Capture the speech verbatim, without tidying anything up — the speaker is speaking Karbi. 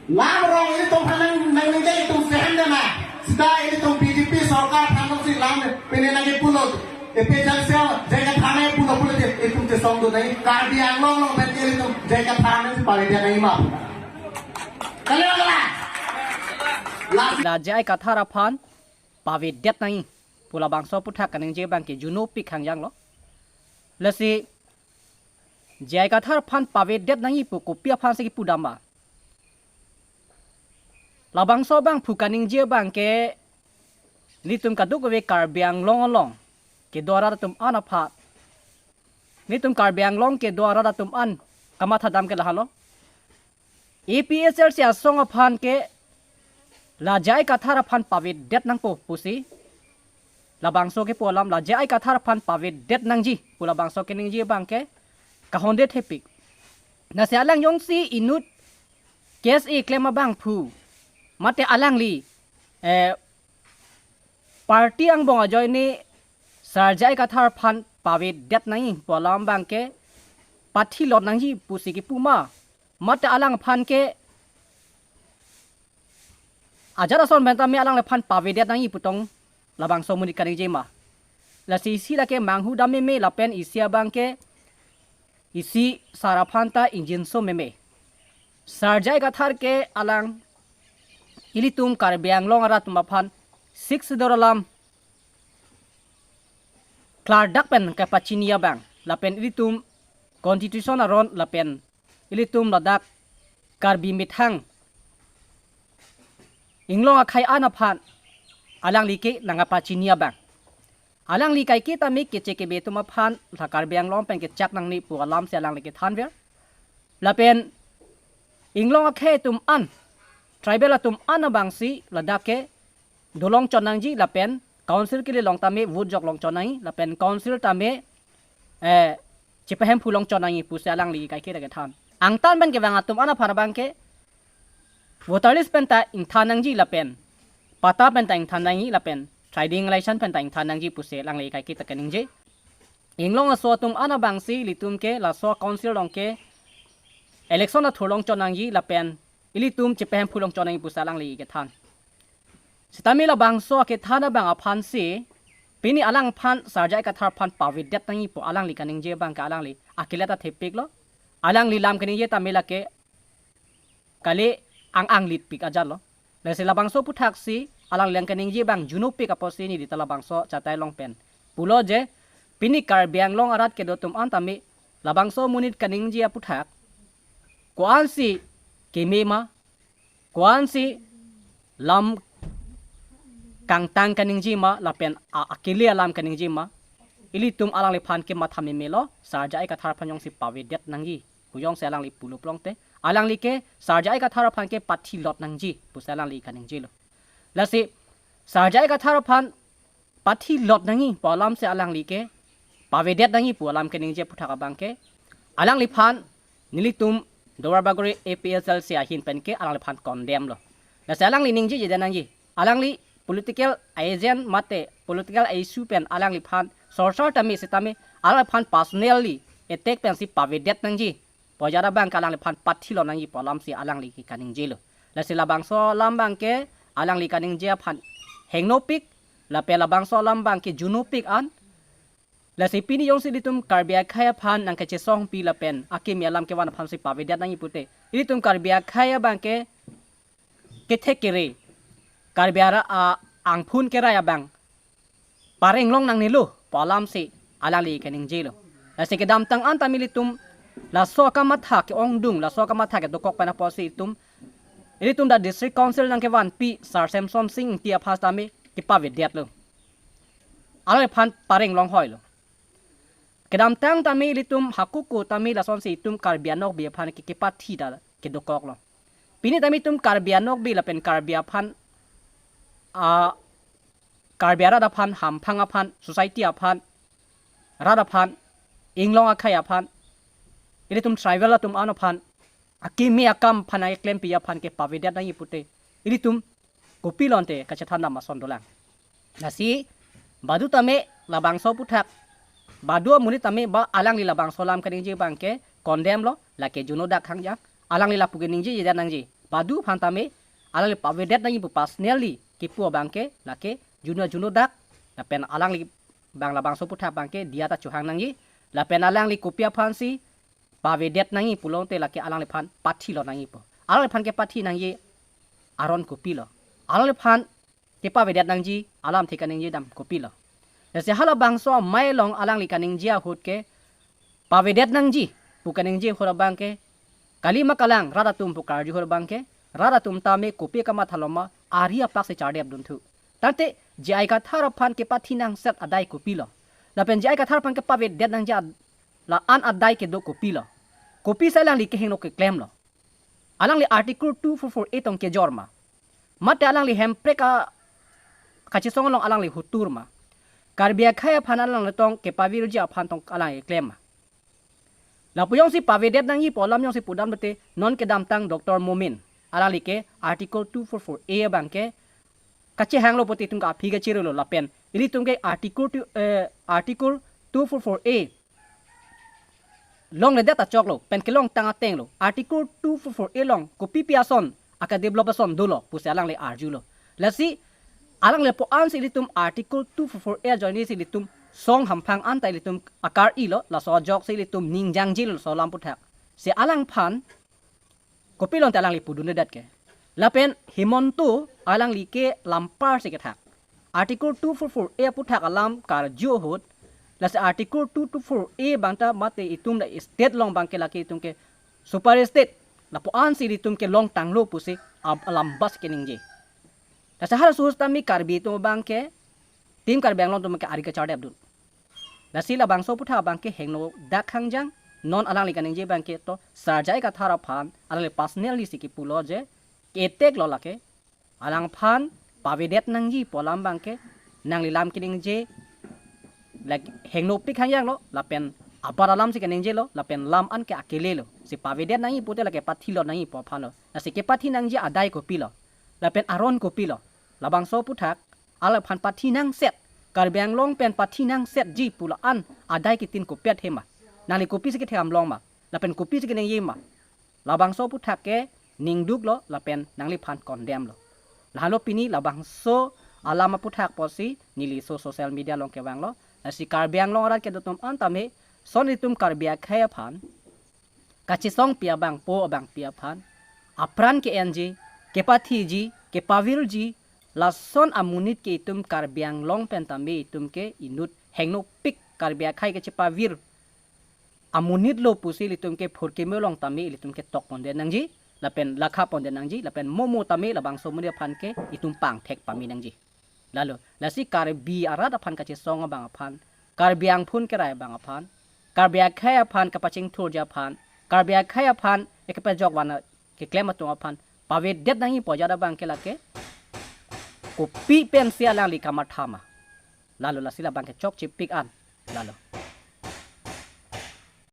Lam rong ilitum aphan nang, nangningje, itum sehem dana. Sita ilitum B J P sorkar aphan si lam pine nangji pulo. Ipi jang sel jaga thane pulo pulo je itum chesong do nai. Karbi Anglong along pen ilitum jaga thane si pare dia nai ma. Kali kala. Lasi la J I Kathar aphan pavedet nangji pu labangso aputhak kaningje abang ke junopik hangjang lo. Lasi J I Kathar aphan pavedet nangji pu kopi aphan si kipu dam ma? Labangso abangphu kaningje abang ke nelitum kadokave Karbi Anglong along kedo arat atum an aphan, nelitum Karbi Anglong kedo arat atum an kamatha dam ke lahelo. A P H L C asong aphan ke la J I Kathar aphan pavedet nangpo pusi labangso kepu alam, la J I Kathar aphan pavedet nangji pu labangso keningje abang ke kahonde thepik. Lasi alang jongsi inut case keklem abangphu mate alangli, eh, party angbong ajoine Sir J I Kathar aphan pavedet nangji pu alam abang ke pathilot nangji pusi kipu ma, mate alangphan ke ajat ason pen tame alangliphan pavedet nangji pu tong labangso amonit kaningje ma? Lasi isi lake manghu dam meme lapen isi abang ke isi sar aphan ta ingjinso meme. Sir J I Kathar ke alang ilitum Karbi Anglong arat atum aphan Sixth Schedule alam klardak pen kapachini abang lapen ilitum constitution aron lapen ilitum ladak Karbi methang inglong akhei an aphan alangli ke nangkapachini abang. Alangli kaike tame keche kebe atum aphan la Karbi Anglong pen kechak nangne pu alam si alangli kethanver. Lapen inglong akhei atum an, tribal atum an abang si ladak ke dolong chot nangji lapen council kele along tame vote jok long chot nangji lapen council tame, eh, chepahemphu long chot nangji pusi alangli kaike ta kethan. Angtan pen kevang atum an aphan abang ke voter list pen ta ingthan nangji lapen patta pen ta ingthan nangji lapen trading license pen ta ingthan nangji pusi alangli kaike ta kaningje. Inglong aso atum an abang si ilitum ke laso council along ke election athur long chot nangji lapen ilitum chepahemphu long chot nangji pusi alangli kethan. Sitame labangso akethan abang aphan si pini alangphan Sir J I Kathar aphan pavedet nangji pu alangli kaningje abang ke alangli akele ta thepik lo. Alangli lam kaningje tame lake kali ang-ang litpik ajat lo. Lasi labangso aputhak si alangli lam kaningje abang junopik apotsi neli ta labangso chatai along pen pulo je pini Karbi Anglong arat kedo atum an tame labangso amonit kaningje aputhak ko-an si keme ma, ko-an si lam kangtang kaningje ma lapen a-, akele alam kaningje ma, ilitum alangliphan kematha meme lo. Sir J I Kathar aphan jongsi pavedet nangji pu jongsi alangli pulo pulote alangli ke Sir J I Kathar aphan ke pathilot nangji pusi alangli kaningje lo. Lasi Sir J I Kathar aphan pathilot nangji pu alam si alangli ke pavedet nangji pu alam kaningje aputhak abang ke alangliphan nelitum Duarbagori A P H L C ahin pen ke alangliphan condemn lo. Lasi alangli ningjeje det nangji. Alangli political agent mate political issue pen alangliphan sorsor tame sitame alangliphan personally attack pensi pavedet nangji pu ajat abang ke alangliphan pathilot nangji pu alam si alangli ke kaningje lo. Lasi labangso alam abang ke alangli kaningje aphan hengnopik lapen labangso alam abang ke junopik an. Lasi pini jongsi ilitum Karbi akhei aphan nangkachesongpi lapen akimi alam kevan aphan si pavedet nangji pute ilitum Karbi akhei abang ke kethek kere Karbi arat a-angphun kerai abang pareng long nangnelo pu alam si alangli kaningje lo. Lasi kedamtang an tame ilitum laso akamatha ke-ongdung, laso akamatha kedokok pen apotsi itum, ilitum dak District Council nangkevanpi Sir Samson Sing Ingti aphan tame kepavedet lo. Alangliphan pareng longhoi lo. Kedamtang tame ilitum hakuku tame lasonsi itum Karbi Anokbe aphan ke kepathi ta kedokok lo. Pini tame itum Karbi Anokbe lapen Karbi aphan, a, Karbi arat aphan, hamphang aphan, society aphan, rat aphan, inglong akhei aphan, ilitum tribal atum an aphan akimi akam aphan, aklempi aphan kepavedet nangji pute ilitum kopi lonte kachethan dam ason dolang. Lasi badu tame labangso aputhak, badu amonit tame ba alangli labangso alam kaningje abang ke condemn lo, lake juno dak hangjak. Alangli lapu ke ningjeje det nangji. badu aphan tame alangli pavedet nangji pu personally kipu abangke lake juno juno dak, lapen alangli bang labangso aputhak abangke diya ta chohang nangji, lapen alangli kopi aphansi pavedet nangji pulote lake alangliphan pathilo nangji pu. Alangliphan kepathi nangji aron kopilo? Alangliphan kepavedet nangji alamthe kaningje dam kopilo? Lasi halabangso amei along alangli kaningje ahut ke pavedet nangji pu kaningje ahut abangke, kalima kalang rat atum pu karju ahut abangke, rat atum tame kopi kamatha loma ari apak si chardep dunthu. Tangte J I Kathar aphan kepathi nangset adai kopilo? Lapen J I Kathar aphan kepavedet nangji ad-, la-an adai kedo kopilo? Kopisi alangli kehingno keklemlo? Alangli Article two four four A tong kejor ma? Mate alangli Hemprek a kachesong along alangli hutur ma? Karbi akhei aphan alangli tong kepavirji aphan tong alangli keklem ma? Lapu jongsi pavedet nangji pu alam jongsi pudam lote, non kedamtang Doctor Momin, alangli ke Article two four four A abangke kachehanglo pute itum ke aphi kacherolo lapen ilitum ke Article two, eh, Article two four four A longledet ta choklo, pen kelongtang atenglo. Article two four four A along kopipi ason akadevelop ason dolo pusi alangli arjulo. Lasi alangli lapu ansi ilitum Article two four four A ajoinesi ilitum song hamphang anta ilitum akar-ilo, laso ajoksi ilitum ning jangjilo laso alam aputhak. Si alangphan kopilonte alangli pudundedet ke? Lapen Himanta alangli ke lampar si kethak. Article two four four A aputhak alam karju ahut, lasi Article two two four A abangta mate itum la state along abangke lake itum ke super state, lapu ansi ilitum kelongtanglo pusi ab-, alam bas keningje. Lasi halaso ahut tame Karbi atum abangke, Team Karbi Anglong atum ke ari kachardep dun. Lasi labangso aputhak abangke hingno dak hangjang, non alangli kaningje abangke to Sar J I Kathar aphan alangli personally si kipulo je, ke-attack lo lake, alangphan pavedet nangji pu alam abangke, nangli lam keningje, like, hingnopik hangjanglo, lapen abar alam si keningjelo, lapen lam an ke akelelo. Si pavedet nangji pute lake pathilo nangji pu aphanlo. Lasi kepathi nangji adai kopilo? Lapen aron kopilo? Labangso aputhak alangphan pathi nangset, Karbi Anglong pen pathi nangsetji pu la-an adai kitin kopi athe ma? Nangli kopisi kethekdam long ma? Lapen kopisi keningje ma? Labangso aputhak ke ningduklo lapen nangliphan condemn lo. Lahelo pini labangso alam aputhak pusi neli so social media along kevanglo. Lasi Karbi Anglong arat kedo atum an tame, son itum Karbi akhei aphan kachesongpi abangpo abangpi aphan apran ke-enji, kepathiji, kepavirji, lason amonit ke itum Karbi Anglong pen tame itum ke inut hingnopik Karbi akhei kachepavir amonitlo pusi ilitum ke phurkimo along tame ilitum ke tokpondet nangji, lapen lakhapondet nangji, lapen momo tame labangso amonit aphan ke itum pangthek pame nangji. Lalo, lasi Karbi arat aphan kachesong abang aphan, Karbi angphun kerai abang aphan, Karbi akhei aphan kapachingthurji aphan, Karbi akhei aphan ekepajok van keklem atum aphan pavedet nangji pu ajat abangke lake kopi pensi alangli kamatha ma? Lalo, lasi labangke chokchepik an. Lalo.